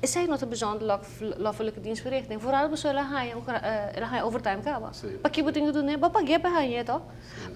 Esei no ta bijzonder loffelijke dienstverrichting. Vooral pasobra el a haña un el a haña overtime kaba. Paki bo tin ku dun'é? Bo pag'é pa e hañ'é to.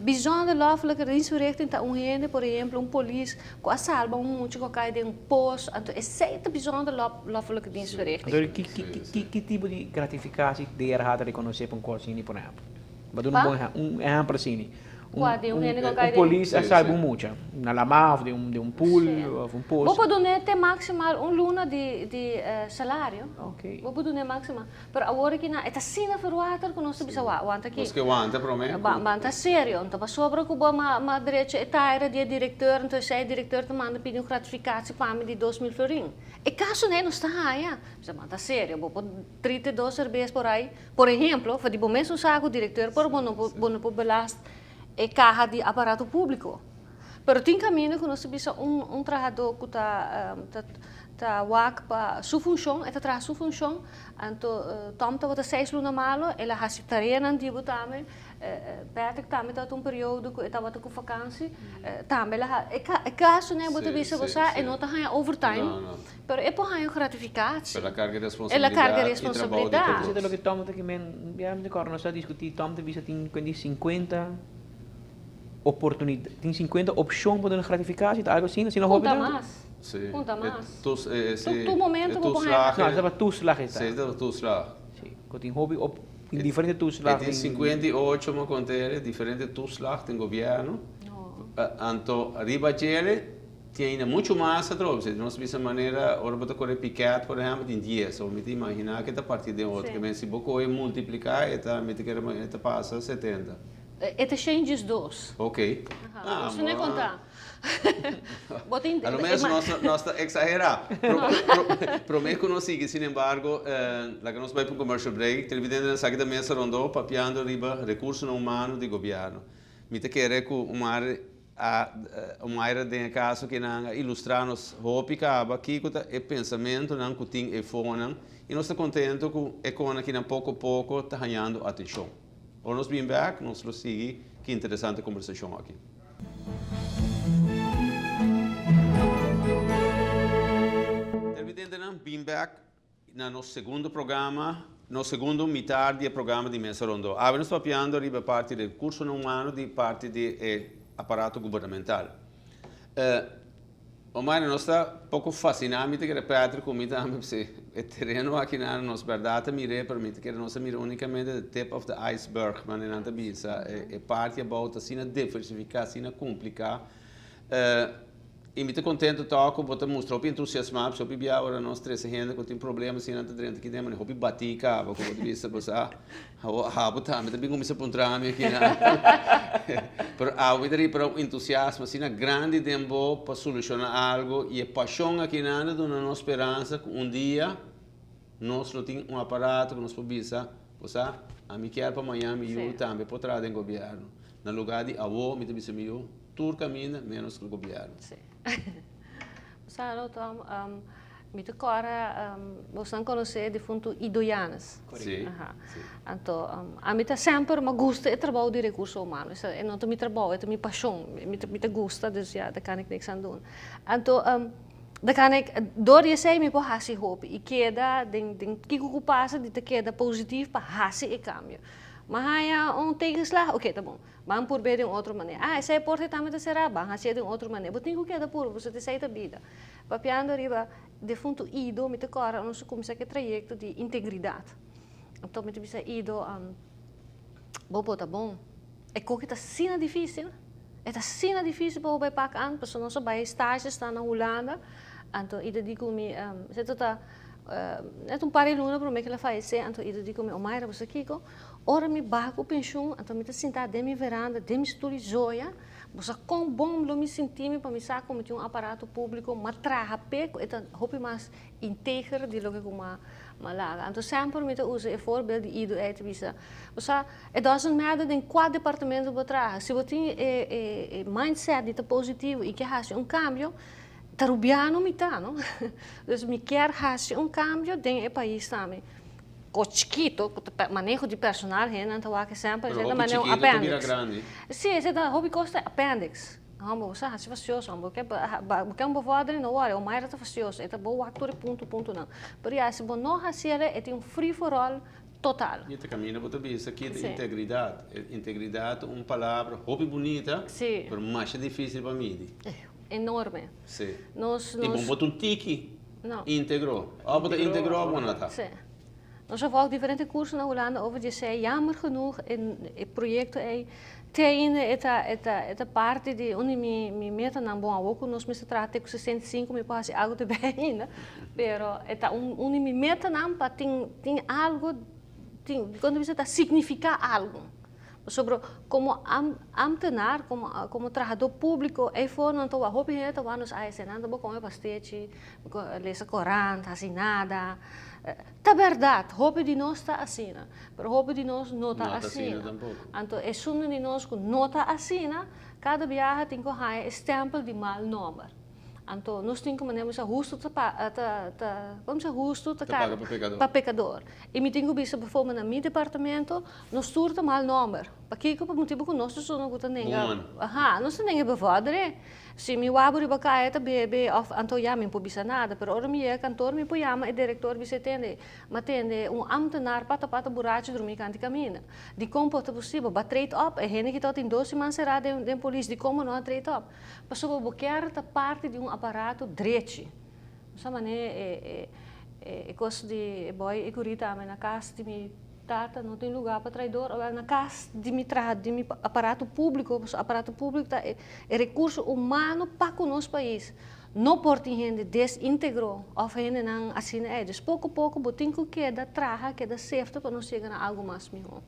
Bijzonder loffelijke dienstverrichting ta un hende, por ehemplo un polis ku a salba un mucha ku a kai den un pos, anto esei ta bijzonder loffelijke dienstverrichting. Anto ki ki tipo di gratificatie DRH ta rekonosé pa un kos asina por ehempel? Bo duna un bon ehempel, un ehempel asina. Kua di un hende ku a kai den. Un polis a salba un mucha na lamá of den un pool of un pos. Bo por dun'é te maximal un luna di di salario. Bo por dun'é maximal. Pero awor aki nan e ta asina verwater ku nos ta bisa wak wanta aki. Nos ke wanta promé. Ban ta serio. Anto pasobra ku bo a drecha e taira di e direkteur anto esei e direkteur ta manda pidi un gratificatie pa mi di 2000 florin. E kaso nei nos ta haña. Bisa ban ta serio. Bo por 32 serbes por ai. Por ehemplo, for di bo mes un sa ku direkteur por bo no por bo no por belast e kaha di aparato públiko. Pero tin kaminda ku nos ta bisa un un trahadó ku ta ta ta wak pa su funshon, e ta traha su funshon, anto Tom tabata seis luna malo, el a hasi tareanan di bo tambe, Patrick tambe tabata un periodo ku e tabata ku fakansi, tambe el a ha e kasonan bo ta bisa bo sa e no ta haña overtime. Pero e por haña un gratificatie. El a carga e responsabilidad. El a carga e responsabilidad. Esei ta loke Tom ta kimen, ya mi ta acorda nos a discuti, Tom ta bisa tin cuenta di 50 oportunidad, tin 50 opcion pa duna gratificatie, ta algo asina, asina hopi ta? Punta mas. Si. Punta mas. E Tur momento bo por haña. No, esei ta toeslag esta. Si, esei ta toeslag. Si, cu tin hopi op, tin diferente toeslag. E tin 58 mi a conta ere, diferente toeslag den gobierno. Anto riba djele. Tin ainda muchu mas atrobe. Si nos bisa manera ora bo ta kore piket por ehempel tin dies. So mi ta imagina ke ta parti den otro. Ke men si bo kohe multiplika e ta mi ta kere e ta pasa 70. E ta shen djes dos. Ok. Aha, bo no konta. Bo tin. A lo menos nos nos ta exagera. Prome ku nos sigui sin embargo laga nos bai pa un commercial break. Televidentenan sa ki ta mesa rondó papiando riba rekursonan humano di gobièrnu. Mi ta kere ku un mar A Omaira den e kaso ki nan a ilustrá nos hopi kaba kiko ta e pensamentunan ku tin e fonan i nos ta kontentu ku e kona kinan poko poko ta hañando atenshon. Ora nos bin bèk nos lo sigui ki interesante kombersashon aki. Televidentenan bin bèk Na nos segundo programa, nos segundo mitar di e programa di Mesa Rondó. Awe nos papiando riba e parti di recursonan humano di parti di e aparato gubernamental. Omar, nos ta poco fasciná, mi ta kere Patrick cu mi tambe, p'esei e tereno aki nan nos berdad ta mir'é, pero mi ta kere nos ta mira unicamente the tip of the iceberg, manera nan ta bisa, e parti abou ta asina diversificá, asina complicá. I mi ta kontentu tòg ku bo ta mustra hopi entusiasmá, pasobra hopi bia ora nos trese hende ku tin problema asina nan ta drenta aki den, mane hopi batí kaba ku bo ta bisa bo sa abo tambe ta bin kuminsá puntra mi aki nan. Pero abo mi ta ripara un entusiasmo asina grandi den bo pa solushoná algu i e pashon aki nan ta duna nos speransa ku un dia nos lo tin un aparato ku nos por bisa, bo sa, ami kier pa mañan mi yu tambe por traha den gobièrnu. Na lugá di awo mi ta bisa mi yu. Tur kaminda menos ku gobièrnu. Sí. Bo sa no Tom, mi ta kòrda boso nan konosé e difuntu Ido Yanes. Sí. Aha. Anto ami ta semper mi a gusta e trabou di rekurso humano. Esa e no ta mi trabou, e ta mi pashon. Mi ta mi ta gusta dus ya daar kan ik niks aan doen. Anto daar kan ik dor di esei mi por hasi hopi i keda den den kiko ku pasa di ta keda positief pa hasi e kambio. Mi a haña un tegenslag, oke ta bon. Ban purb'é den otro manera. Ah, esei porta tambe ta será, ban hasié den otro manera. Bo tin ku keda purba, pasobra esei ta bida. Papiando riba defuntu Ido, mi ta kòrda nos a kuminsá ku e trayekto di integridat. Anto mi ta bisa Ido, bo por ta bon. E koki ta asina difísil, e ta asina difísil pa bo bai pak an, pasobra nos a bai stage sta na Hulanda. Anto Ido di ku mi, esei ta net un par di luna promé ku el a fayesé, anto Ido di ku mi, Omaira, bo sa kiko? Ora mi baha ku penshun, anto mi ta sintá den mi veranda, den mi stul di zoya. Bo sa kon bon lo mi sinti mi pa mi sa ku mi tin un aparato públiko m'a traha p'e ku e ta hopi mas integer di loke ku m'a laga. Anto semper mi ta usa e voorbeeld di Ido ei ta bisa, bo sa, it doesn't matter den kua departamento bo traha, si bo tin e mindset di ta positivo i ke hasi un kambio, ta rubiano mi ta, no? Dus mi kier hasi un kambio den e pais tambe. Ko chikito, ku ta maneho di personal hendenan ta wak semper, Pero esei ta hopi maneho chikito ta bira appendix. grandi. Sí, esei ta hopi kos ta appendix. Homber, bo sa hasi fastioso, homber, bo ke bo ke un bevordering, no worry, Omaira ta fastioso, e ta bo wak tur e punto puntonan. Pero ya, si bo no hasi el, e tin un free for all total. Mi ta caminda bo ta bisa ki ta integridad. Integridad ta un palabra hopi bunita, pero masha dificil pa midi. Enorme. Si. Nos, I bo nos. bo ta un tiki No. integro. Of bo ta integro of bo no ta. Si. Nos a volg diferente curso na Hulanda over di esey. Jammer genoeg e proyecto ey te ainda e ta e ta e ta parti di un di mi mi metanan. Bon awor cu nos mester traha te cu 65 mi por haci algo te bay ainda. Pero e ta un un di mi metanan pa tin tin algo tin con ta bisa ta significa algo. Pasobra como ambtenaar, como trahador publico, eyfor nan ta wak, hopi hende ta wak nos ASN, nan ta bo come pastechi, lesa corant, haci nada. Ta berdad, hopi di nos ta asina, pero hopi di nos no ta asina. Anto esun di nos cu no ta asina, cada biaha tin cu haya e stempel di mal nomber. Anto nos tin ku manera bisa hustu ta pa ta ta kon bisa hustu ta Ta paga pa pekador. Pa pekador. I mi tin ku bisa biforme na mi departamento nos tur ta mal nòmber. Pakiko? Pa motibu ku nos ta esun ku ta nenga Woman. Aha, nos ta nenga bevòrdere. Si mi wak riba kaya ta bebe òf anto ya mi por bisa nada, pero ora mi yega kantor mi por yama e direktor bisa e tende, Ma tende un ambtenaar pata pata burachi drumi kanti kaminda. Dikon por ta posibel? Ba trade op, e hende ki tabatin dos siman será den den polis dikon bo no a trade op? Pasobra bo kier ta parti di un aparato drechi. Bo sa manera e e kos di e boy e guri tambe na kas di mi tata no tin luga pa traidor, awel na kas di mi traha di mi aparato publico, pasobra aparato publico ta e recurso humano pa ku nos pais. No por tin hende desintegro of hendenan asina ei. Dus poko poko bo tin ku keda traha, keda sefta pa nos yega na algo mas miho.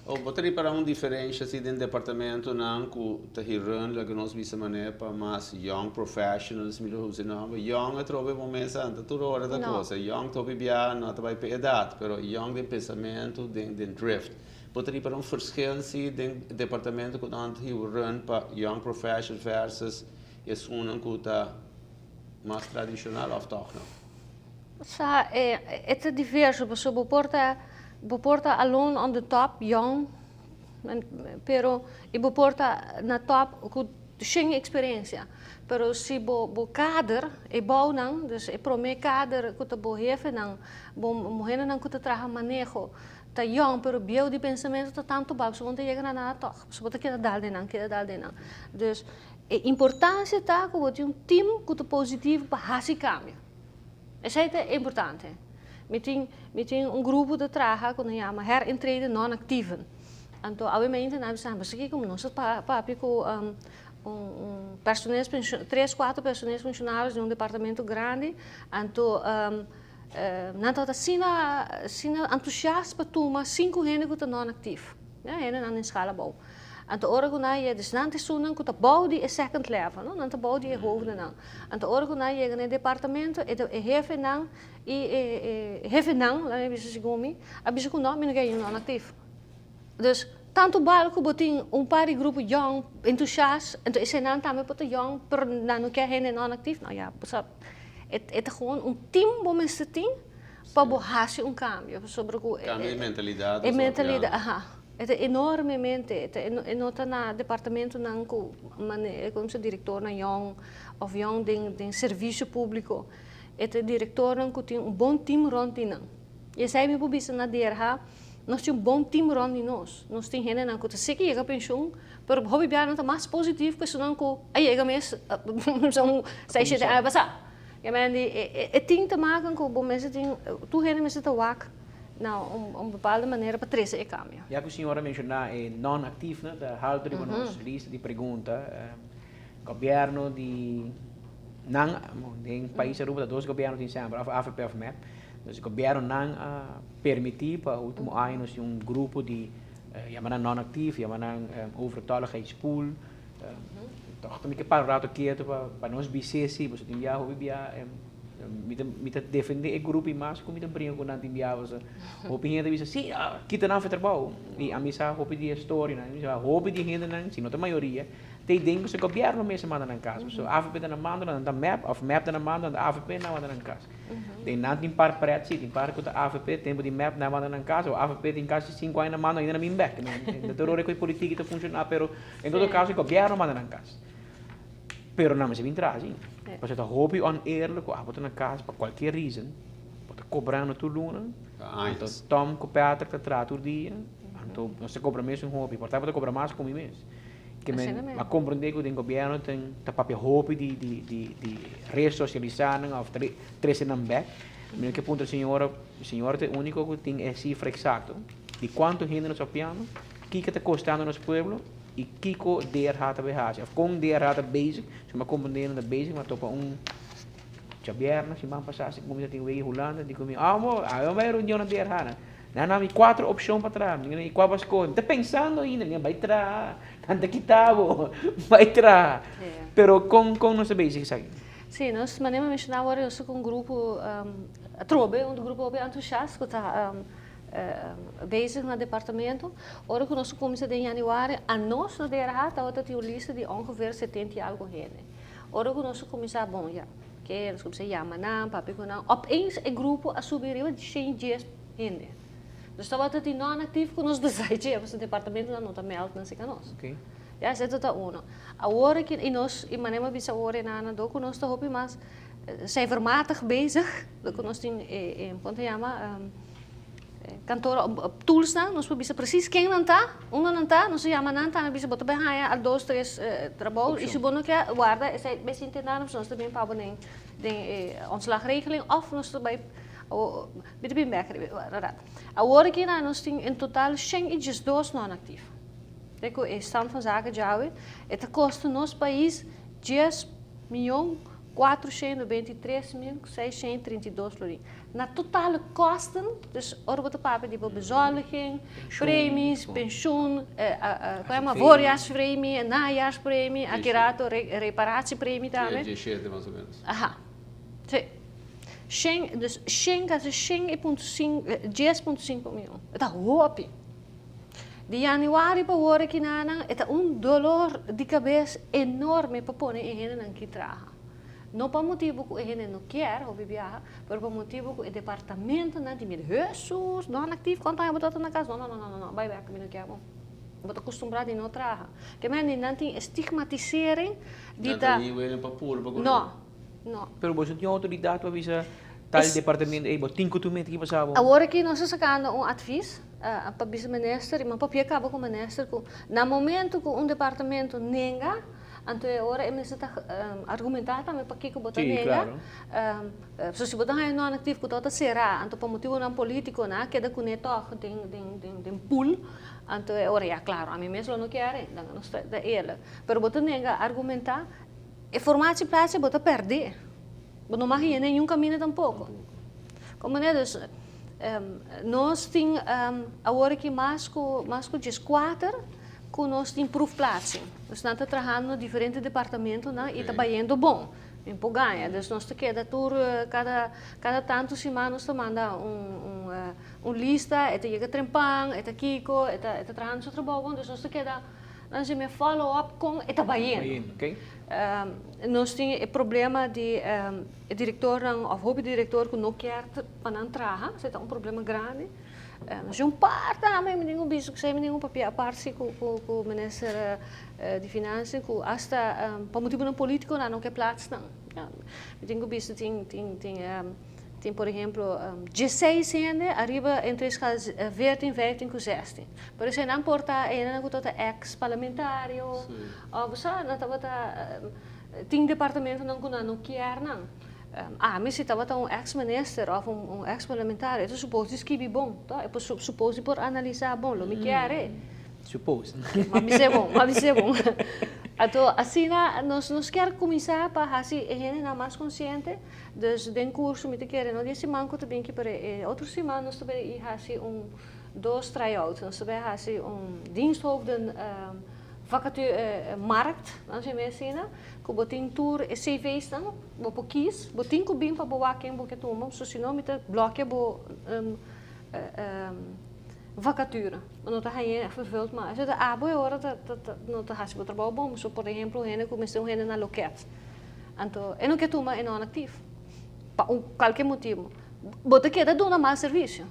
O bo ta ripará un diferensha si den departamentonan ku ta hirun loke nos bisa manera pa mas young professionals, mi lo usa e nòmber young atrobe bo mes anta tur ora ta kosa young ta hopi bia no ta bai pa edat pero young den pensamentu den den drift. Bo ta ripará un verschil si den departamento ku nan ta hirun pa young professionals versus esunnan ku ta mas tradishonal òf tòg no? Sa e ta diverso pasobra bo por ta bo por ta alone on the top young pero y bo por ta na top cu shen experiencia pero si bo bo kader e bounan dus e prome kader cu ta bo hefenan bo muhernan cu ta traha maneho ta young pero bieu di pensamento ta tanto bal pasobra bo no ta yega na nada tog pasobra bo ta keda dal den nan keda dal den nan dus E importancia ta cu bo tin un team cu ta positivo pa haci cambio. Esey ta importante. Mi tin mi tin un grupo ta traha cu nan yama herintreden non-actieven. Anto awe mainta nan a bisa, Pasobra kico nos a papia cu un un personeels tres cuatro personeels funcionarios di un departamento grandi, anto nan tabata asina asina entusiast pa tuma cinco hende cu ta non-actief. Ya hendenan den scala abou. Anto ora ku nan yega, dus nan ta esunnan ku ta bou di e second level, no? Nan ta bou di e hoofdennan. Anto ora ku nan yega na e departamento, e e hefenan i e e hefenan, laat mi bisa segun mi, a bisa ku no, mi no ke hende non-actief. Dus, tantu bal ku bo tin un par di grupo yòn, entusiast, anto eseinan tambe por ta yòn, pero nan no ke hende non-actief, no ya, bo sa, e e ta gewoon un team bo mester tin pa bo hasi un kambio, pasobra ku e Kambio di mentalidat. E mentalidat, aha. E ta enormemente, e ta e no ta na departamentonan ku mane komo se direktornan yòn òf yòn den den servisio públiko. E ta direktornan ku tin un bon tim rònt di nan. I esei mi por bisa na DRH, nos tin un bon tim rònt di nos. Nos tin hendenan ku ta seki yega penshun, pero hopi biaha nan ta mas positivo ku esunnan ku a yega mes un seis shete aña pasá. E tin ta maken ku bo mester tin, tur hende mester ta wak. Na un bepaalde manera pa trese e kambio. Ya ku señor a menshoná e non-aktiefnan ta haltu riba nos lista di pregunta. Gobièrnu di nan, den pais Aruba ta dos gobièrnu tin semper, òf avp òf mep. Dus gobièrnunan a permití pa último aña nos tin un grupo di yama nan non-aktief, yama nan overtolligheidspool. Tòg ta mi ke para un rato ketu pa nos bis'é si, pasobra tin bia hopi bia Mi ta mi ta defende e grupo i mas ku mi ta bringa ku nan tin bia pasobra hopi hende ta bisa si kita nan for trabou i ami sa hopi di e storianan mi sa hopi di e hendenan si no ta mayoria ta e den pasobra gobièrnu mes a manda nan kas pasobra avp ta na mando nan ta mep òf mep ta na mando nan ta avp nan a manda nan kas den nan tin par prèt si tin par ku ta avp tempu di mep nan a manda nan kas o avp tin kasi sinku aña na mando ainda nan bin bèk no ta tur ora ku e politik ta funshoná pero en todo kaso e gobièrnu a manda nan kas. Pero nan mester bin traha si. Pasobra ta hopi oneerlijk ku abo ta na kas pa kualkier reason, bo ta kobrando tur luna, anto Tom ku Patrick ta traha tur dia, anto nos ta kobra mesun hopi, por ta bo ta kobra mas ku mi mes. Ke men a komprende ku den gobièrnu tin ta papia hopi di di di di resosialisá nan òf trese nan bèk. Mi no ke puntra señora, señora ta e úniko ku tin e sifra eksakto di kuantu hende nos papiando, kiko ta kostando nos pueblo i kiko DRH ta bai hasi òf kon DRH ta bezig. Si mi a komprende nan ta bezig, mi a topa un djabièrnè siman pasá si kuminsá tin wega Hulanda di ku mi, amo, awe bai reunion na DRH nan. Nan a mi cuatro opcion pa traha. Mi di, i cua bo a scoge? Mi ta pensando ainda. Mi a bai traha. Nan ta kita bo. Bai traha. Pero con con nos ta bezig esaki? Sí, nos manera mi a menciona awor nos ta cu un grupo atrobe, un grupo hopi entusiast cu ta bezig na departamento. Ora cu nos a cuminsa den januari, anos na DRH tabata tin un lista di ongeveer 70 y algo hende. Ora cu nos a cuminsa, bon ya, ke nos cuminsa yama nan, papia cu nan, opeens e grupo a subi riba di 110 hende. Nos tabata tin non actief cu nos besai dje, pasobra departamentonan no ta meld nan cerca nos. Ya, esei ta uno. Awor aki, y nos, y manera mi a bisa awor e nana do cu nos ta hopi mas cijfermatig bezig, do cu nos tin e, con ta yama, kantoor, toolsnan, nos por bisa precies ken nan ta, unda nan ta, nos a yama nan tambe bisa bo ta bay haya al dos, tres trabou, y si bo no kier warda esei bay sinti nada, pasobra nos ta bin pa bo den e ontslagregeling of nos ta bay Mi ta bin bek riba e rato. Awor aki na nos tin en total 112 non-actief. Te ku e stand van zaken djawe, e ta kosta nos pais 10.493.632 florin. Na totale kosten, dus ora bo ta papia di bo bezoldiging, premies, pensioen, ku yama voorjaarspremie, najaarspremie, aki rato reparatiepremie tambe. 17 mas o menos. Aha. Sí. Shen, dus shen kasi 100 i punto 5, 10.5 mion. E ta hopi. Di januari pa awor aki nanan, e ta un dolor di kabes enorme pa pone e hendenan ki traha. No pa motibu ku e hende no kier hopi biaha, pero pa motibu ku e departamentonan tin miedu. Hesus, non actief, kuantu aña bo tabata na kas? No, no, no, no, no, bai bek, mi no kier bo. Bo ta kustumbrá di no traha. Ke men nan tin e stigmatisering di Nan ta ta ni welen pa purba ku No, nan. no. Pero boso tin outoridat pa bisa tal departamento, ey bo tin ku tuma ki pasa bo? Awor aki nos ta sakando un advis pa bisa minister, i mi a papia kaba ku minister ku na momento ku un departamento nenga, anto e ora e mester ta argumentá tambe pakiko bo ta nenga. So si bo ta haña non actief ku tabata será, anto pa motibonan politico nan a keda kuné tòg den pool, anto e ora ya klaro ami mes lo no kier e, dan nos ta eerlijk. Pero bo ta nenga argumentá, e formatieplaats bo ta pèrdè. Bo no mag yena ningun kaminda tampoko. Komprendé? Dus nos tin awor aki mas ku mas ku 14 ku nos tin proefplaatsing. Dus nan ta trahando na diferente departamentonan i ta bayendo bon. Mi por gaña. Dus nos ta keda tur kada kada tantu siman nos ta manda un un un lista, e ta yega trempan, e ta kiko, e ta e ta trahando su trabou bon. Dus nos ta keda nan si mi follow up kon e ta bayendo. Nos tin e problema di e direktornan òf hopi direktor ku no kier pa nan traha, esei ta un problema grandi. Nos tin un par tambe, mi tin ku bisa ku esei mi tin ku papia apart si ku ku minister di finansia ku asta pa motibunan politiko nan no ke plats nan. Mi tin ku bisa tin tin tin tin por ehemplo 16 hende ariba entre schaal 14, 15 ku 16. Pero esei nan por ta hendenan ku tabata ex parlamentario òf sa nan tabata tin departamentonan ku nan no kier nan. Ami si tabata un ex minister òf un ex parlamentario e ta supos di skibi bon to e por supos di por analisá bon lo mi kier e. Supos. M'a bis'é bon, m'a bis'é bon. Anto asina nos nos kier kuminsá pa hasi e hendenan mas konsiente, dus den kurso mi ta kere no di e siman ku ta bin aki pero e otro siman nos ta bai hasi un dos try-out, nos ta bai hasi un diensthoofden vacature markt, nan si mi asina, ku bo tin tur e cv's nan, bo por kies, bo tin ku bin pa bo wak ken bo ke tuma, so si no mi ta blòkia bo vacature, bo no ta hañ'é vervuld mas. Esei ta abo e ora ta ta no ta hasi bo trabou bon, so por ehemplo un hende ku mester un hende na loket, anto e no ke tuma e non-actief, pa un kualke motibu, bo ta keda duna mas servisio.